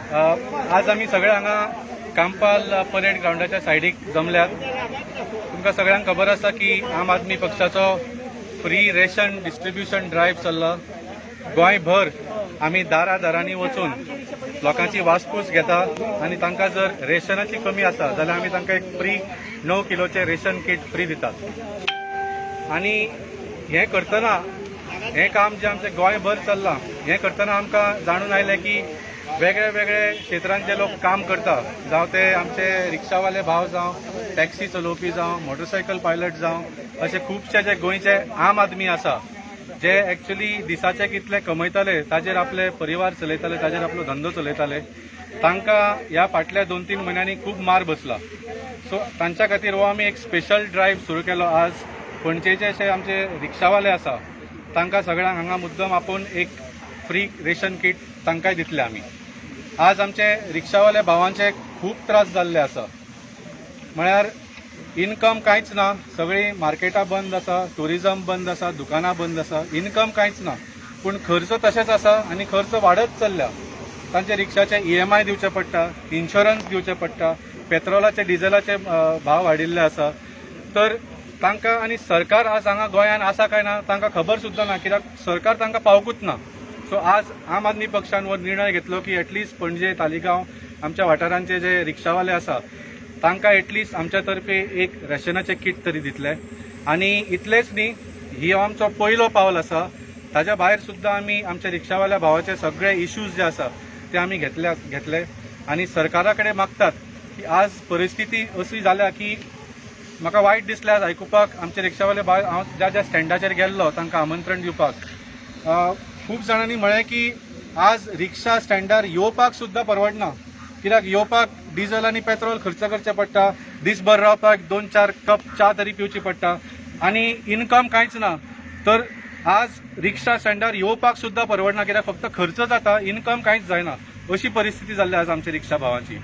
आज आमी सगळे हांगा कांपाल परेड ग्रावंडाच्या सायडीक जमल्यात. तुमकां सगळ्यांक खबर आसा की आम आदमी पक्षाचो फ्री रेशन डिस्ट्रिब्युशन ड्रायव्ह चल्ला. गोंयभर आमी दारा दारांनी वचून लोकांची वासपूस घेता आनी तांकां जर रेशनाची कमी आसा जाल्यार आमी तांकां एक फ्री 9 किलोचे रेशन किट फ्री दितात. आनी हें करतना, हें काम जें आमचें गोंयभर चल्लां, हें करतना आमकां जाणून आयलें की वेगळे वेगळे क्षेत्रांत जे लोक काम करता, जावं ते आमचे रिक्षावाले भाव जावं, टॅक्सी चलोवपी जावं, मोटरसायकल पायलट जावं, अशे खुबशे जे गोंयचे आम आदमी आसा जे एक्चुअली दिसाचे कितले कमयताले ताजेर आपले परिवार चलयताले, ताजेर आपलो धंदो चलयताले, तांकां ह्या फाटल्या 2-3 म्हयन्यांनी खूब मार बसला. सो तांच्या खातीर हो आमी एक स्पेशल ड्रायव्ह सुरू केलो. आज पणजेचे अशे आमचे रिक्षावाले आसा तांकां सगळ्यांक हांगा मुद्दम आपोवन एक फ्री रेशन किट तांकांय दितले आमी. आज आमचे रिक्षावाले भावांचे खूब त्रास जाल्ले आसा. म्हळ्यार इनकम कांयच ना, सगळीं मार्केटां बंद आसा, ट्युरिजम बंद आसा, दुकानां बंद आसा, इनकम कांयच ना, पूण खर्च तशेंच आसा आनी खर्च वाडत चल्ल्या. तांचे रिक्षाचे EMI दिवचे पडटा, इन्शुरन्स दिवचे पडटा, पेट्रोलाचे डिझलाचे भाव वाडिल्ले आसा. तर तांकां आनी सरकार आज हांगा गोंयांत आसा काय ना तांकां खबर सुद्दां ना, कित्याक सरकार तांकां पावकूच ना. सो आज आम आदमी पक्षान हो निर्णय घेतलो की एटलिस्ट पणजे, तालिगांव आमच्या वाठारांचे जे रिक्षावाले आसा तांकां एटलिस्ट आमच्या तर्फे एक रेशनाचें किट तरी दितले. आनी इतलेंच न्ही, ही आमचो पयलो पावल आसा. ताज्या भायर सुद्दां आमी आमच्या रिक्षावाल्या भावाचे सगळे इश्यूज जे आसा ते आमी घेतले आनी सरकारा कडेन मागतात की आज परिस्थिती अशी जाल्या की म्हाका वायट दिसलें आज आयकुपाक. आमचे रिक्षावाले भाव, हांव ज्या ज्या स्टँडाचेर गेल्लो तांकां आमंत्रण दिवपाक, खूब जाणांनी म्हळें की आज रिक्षा स्टँडार येवपाक सुद्दां परवडना, कित्याक येवपाक डिझल आनी पेट्रोल खर्च करचें पडटा, दीसभर रावपाक 2-4 कप च्या तरी पिवची पडटा आनी इनकम कांयच ना. तर आज रिक्षा स्टँडार येवपाक सुद्दां परवडना, कित्याक फक्त खर्च जाता, इनकम कांयच जायना. अशी परिस्थिती जाल्ली आज आमच्या रिक्षा भावांची.